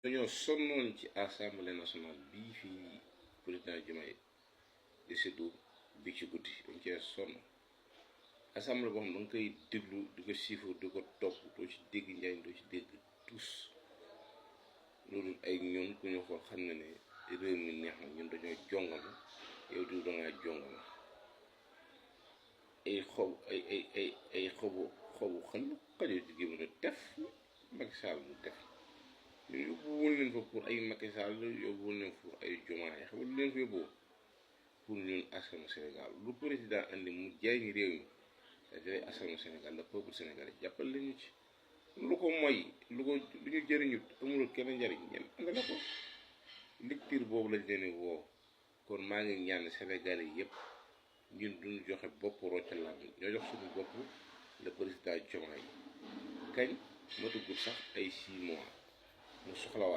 dañoo sonnoon ci assemblée nationale bii fii président Diomaye di séddu bi ci guddi dañ cee sonn assemblée boo xam da nga koy déglu di ko siifur di ko topp doo ci dégg njariñ doo ci dégg tous loolu ay ñun ku ñu xool xam ne ne réew mi neex na ñun dañoo jongama yow diw dangaa jongama ay xobu xël xajoo ci gémmu ne def Macky Sall mu def ñu yóbbuwul leen fa pour ay Macky Sall yóbbuwul leen pour ay Diomaye xam nga lu leen fa yóbbu pour ñun askanu Sénégal lu président andi mu jaay ñu réew mi dafay askanu Sénégal le peuple sénégalais jàppal lañu ci lu ko moy lu ñu jëriñut amul kenn njariñ ñen àndala ko lecture boobu lañ leen woo kon maa ngi ñaan Sénégalais yëpp ñun duñu joxe bopp roccalaan ñoo jox suñu bopp le président Diomaye kañ matugul sax ay 6 mois mu soxlawaat